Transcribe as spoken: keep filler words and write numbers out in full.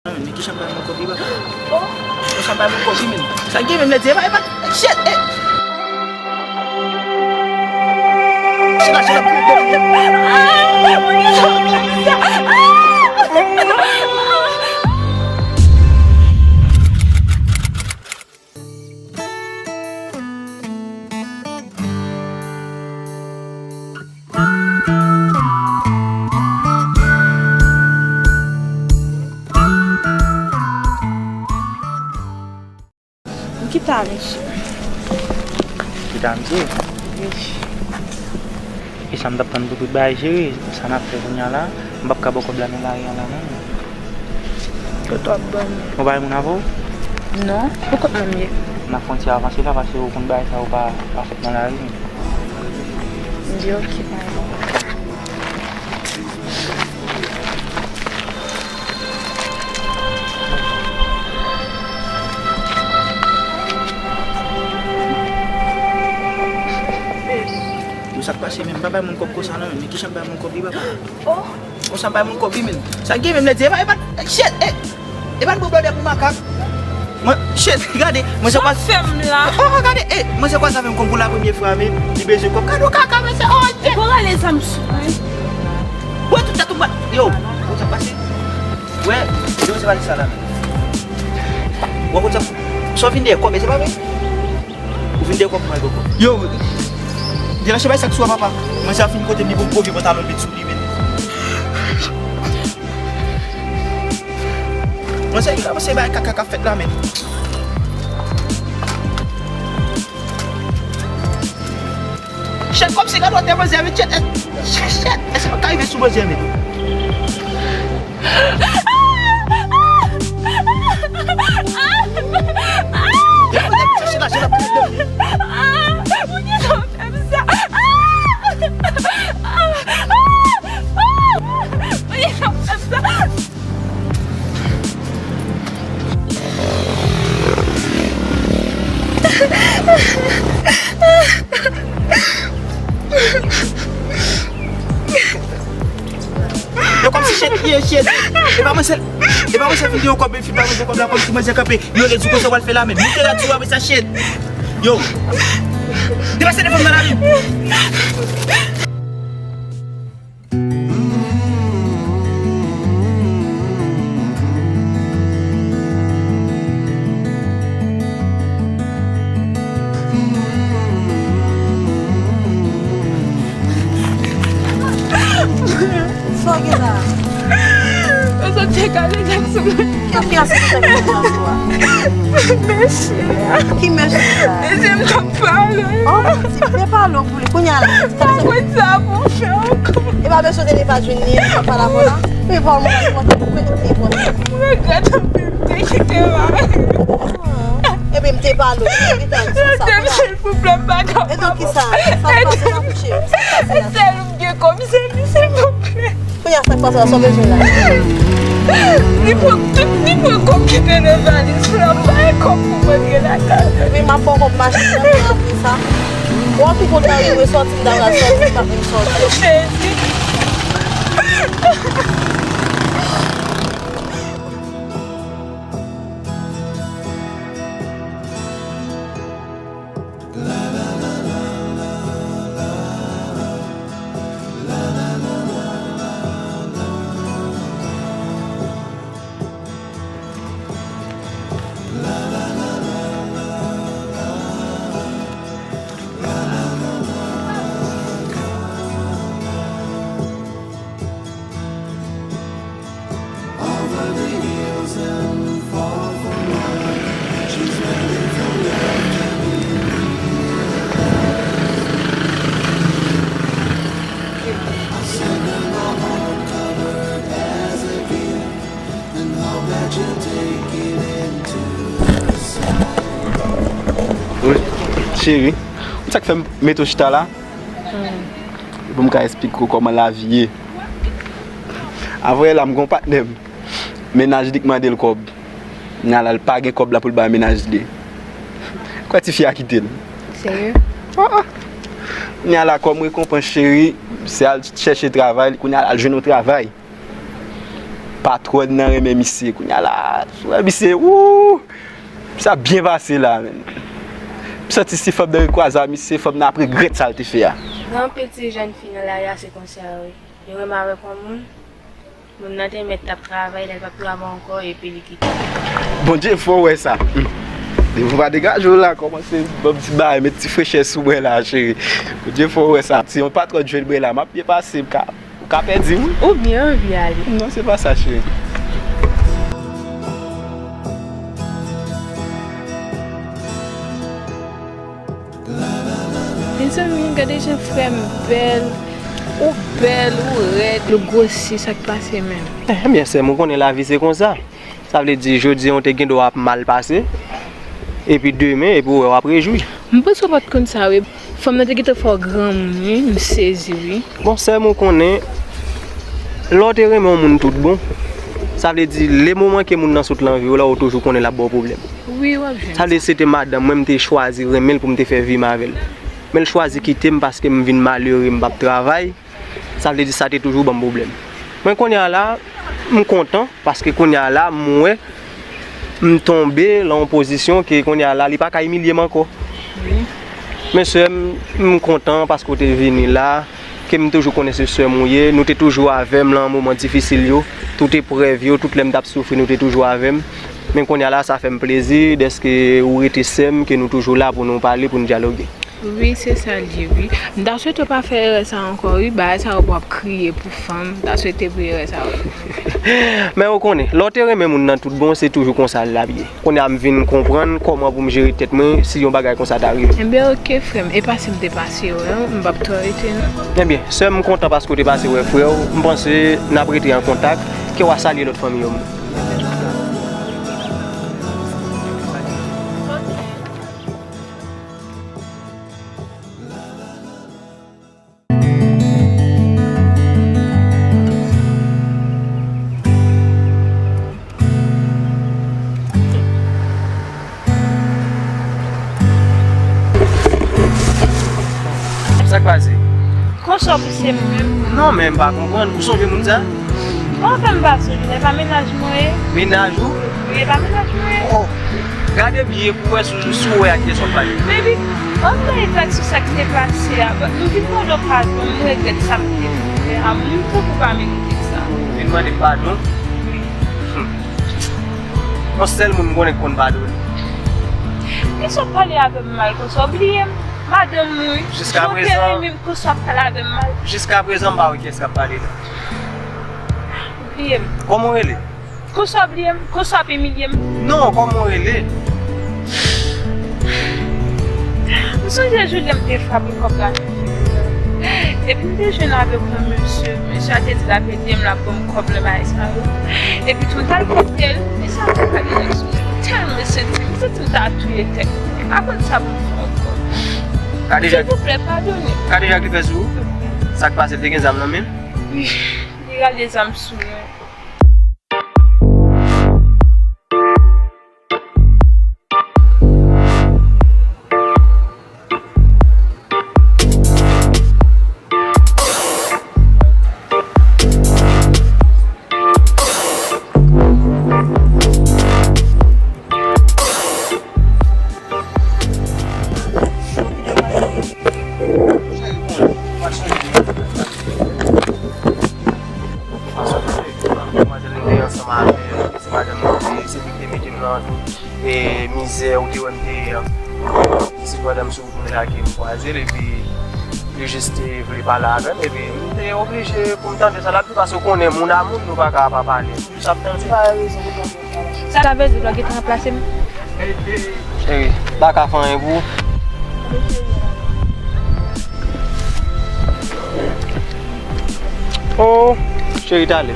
Men ki jan bay mwen kòb li, papa? Oh, jan bay mwen kòb li, men. Sa gen menm lè di, e pa, e pa, shit, e. Shit, la, shit, la. M kite a, mesye. Kite a, mesye? Wi. E sa m t ap tann pou tout bagay jere, sa n ap fè kounye a la, m p ap ka ba w kòb la nan lari a la, non. Yo t ap ban m. Ou pa gen moun avè w? Non, pou kont mwen m ye. N ap fè yon ti avanse la, paske ou konn bagay sa yo pa, pa fèt nan lari. M di oke, pa gen pwoblèm. Yo, sa k pase menm? Pa bay moun kòb konsa non, men ki jan bay moun kòb li, papa? Oh. Konsa bay moun kòb li, men. Sa gen menm lè di, e pa, e pa, shit, e, e pa n bwè blòdè pou makak. Mwen, shit, gade, mwen se kwa. Sa w fè m la? Oh, oh, gade, e, mwen se kwa sa fè m konn pou la premye fwa, men, li bezwen kòb. Gade w kaka, men se, oh, shit. Ou rale zam sou mwen. Wè, tout tèt ou bat. Yo, konsa pase. Wè, yo, se pa li sa la, men. Wè, konsa, sa w vin dèyè kòb, men se pa vre. Ou vin dèyè kòb mwen, kòb. Yo, delache bay sa k sou a, papa. Manzè a fin kote m, li pou m gwo vye pantalon l met sou li, men. Manzè, yo la panse bay kaka k ap fèt la, men. Shit, kòmsi gad wotè manzè, men, shit, shit, shit, èske mwen ka rive sou manzè, men? Yo kòmsi shit, ye shit. E pa mwen sèl, e pa mwen sèl fin gen yon kòb, men fin pa manje kòb la, kòmsi manzè kanpe. Yo, lè di konsa w al fè la menm. Moute la di w apre sa shit. Yo. Depase devan m nan lari. Sa w gen la? Yo sot te kale zam sou mwen. Ki, ki ase ki te kale zam sou a? Mesye a. Ki mesye a? Mesye m t ap pale. Oh, ti, te pale w pou li. Kounye a la. Pa konn sa pou fè ankò. E pa bezwen te pa jwenn li, li pa la konn la. Wi, pa mwen, mwen, mwen, mwen. Mwen regrèt anpil, m te kite mari. Epi m te pale, m te di sa, sa, sa. Silvouplè, m pa kapab. E donk, ki sa? Sa k pase nan kouche? Sa k pase la? Sèl ou m gen kòm sèvis, silvouplè. Kounye a, sa k pase la, sa w bezwen la? Li pran tout, li pran kòb ki te nan valiz la, m pa gen kòb pou m rantre lakay. Epi m ap ba w kòb machin nan, men apre sa. Ou ap tou konn mari mwen sòti, m ta pral sòti, m pa menm sòti. Jezi. Wi, cheri, ou sa k fè m mete w chita la? Pou m ka esplike w kòman lavi ye. Avanyè la, m gen yon patnè m. Mennaj li k mande l kòb. Kounye a la, l pa gen kòb la pou l bay mennaj li. Kwè tifi a kite l. Serye? Ah, ah. Kounye a la, kòm rekonpans, cheri, se al chèche travay. Kounye a la, l jwenn yon travay. patwòn nan renmen misye. Kounye a la, wè misye, wou! Sa byen pase la, menn. M santi si fanm nan rekwaze a misye, fanm nan ap regrèt sa l te fè a. Gen anpil ti jèn fi nan lari a, se konsa yo ye. Yo renmen avèk yon moun, moun nan te mèt t ap travay, la l p ap travay ankò, epi li kite. Bondye fè w wè sa. Hmm. Depi w pa degaje w la, kòmanse ban m ti bagay, met ti frechè sou mwen la, cheri. Bondye fè w wè sa. Si yon patwòn jwenn mwen la, m ap byen pase, m ka Ou ka pèdi m wi. Ou byen anvi ale. Non, se pa sa, cheri. Mezanmi, gade jan frè m bèl. Ou bèl, ou rèd, ou gwosi, sa k pase menm? Ebyen, sè m, ou konnen lavi se konsa. Sa vle di, jodi a, w te gen dwa ap mal pase, epi demen, epi w wè w ap rejwi. M panse w pa t konn sa, wi. Fanm nan te gentan fè w granmoun, wi. M sezi, wi. Bon, sè m, ou konnen, lè w te renmen yon moun tout bon, sa vle di, le moman ke moun nan sot lan vi w la, ou toujou konnen l ap ba w pwoblèm. Wi, w ap jwenn sa. Sa vle di, se te madanm mwen, m te chwazi renmen l pou m te fè vi m avè l. Men l chwazi kite m paske m vin malere, m p ap travay. Sa vle di sa te toujou ban m pwoblèm. Men kounye a la, m kontan, paske kounye a la, m wè m tonbe lan yon pozisyon ke kounye a la, li pa ka imilye m ankò. Men sè m, m kontan paske w te vini la, ke m toujou konnen se sè m ou ye, nou te toujou avè m lan moman difisil yo, tout eprèv yo, tout lè m t ap soufri, nou te toujou avè m. Men kounye a la, sa fè m plezi dèske ou rete sè m, ke nou toujou la pou nou pale, pou nou dyaloge. Wi, se sa l ye, wi. M ta swete w pa fè erè sa ankò, wi. Bagay sa yo pou w ap kriye pou fanm. M ta swete pou erè sa yo. Men ou konnen, lè w te renmen moun nan tout bon, se toujou konsa l ap ye. Kounye a m vin konprann kòman pou m jere tèt mwen si yon bagay konsa ta rive. Enben, oke, frè m. E pase m te pase wè w, m p ap twò rete, non. Ebyen, sè m, m kontan paske w te pase wè frè w. M panse n ap rete an kontak. Ke w a salye lòt fanmi yo, m. Sa k pase? Konsa w pouse m menm? Non, men m pa konprann. Ou sonje moun sa? Bon, fè m pa sonje, e pa mennaj mwen ye? Mennaj ou? Wi, e pa mennaj mwen ye. Oh, gade byen pou wè si, si w wè a kiyès w ap pale. Baby, ann bay vag sou sa k te pase a. Nou vin mande w padon, m regrèt sa m te fè a. Moun tankou w pa merite sa. Vin mande m padon? Wi. Hmm. Yon sèl moun m konnen k konn padone. Kiyès w ap pale avè m mal konsa? Ou bliye m? Madanm mwen, wi. Jiskaprezan, jan w te renmen m konsa w ap pale avè m mal. Jiskaprezan, m pa wè kiyès k ap pale la. Bliye m. Kòman w rele? Konsa w bliye m? Konsa w ap imilye m? Non, kòman w rele? M sonje jou lè m te frape kòb la nan figi w la. Epi m te jwenn avèk yon mesye, mesye a te di l ap ede m, l ap ban m kòb nan bagay sa yo. Epi tou m t al kote l, mesye a te pale nèg sou mwen. Tèlman m santi, m santi m ta touye tèt mwen. M pa konn sa pou m fè ankò. Silvouplè, padone m. Gade jan li fè sou ou? Sa k pase, l te gen zam nan men l? Wi, li rale zam sou mwen. Demwazèl m te ansanm avè l, se madanm mwen te ye, se li ki te mete m nan tout, e, mizè ou te wè m te ye an. Se madanm sou wout mwen la ke m kwaze l, epi li jis te vle pale avè m, epi m te oblije pou m tande sa l ap di, paske w konnen moun a moun, nou pa ka pa pale. M jis ap tande. Sa vle di w gentan ranplase m? Cheri, m pa ka fè anyen pou ou. Oh, cheri, talè.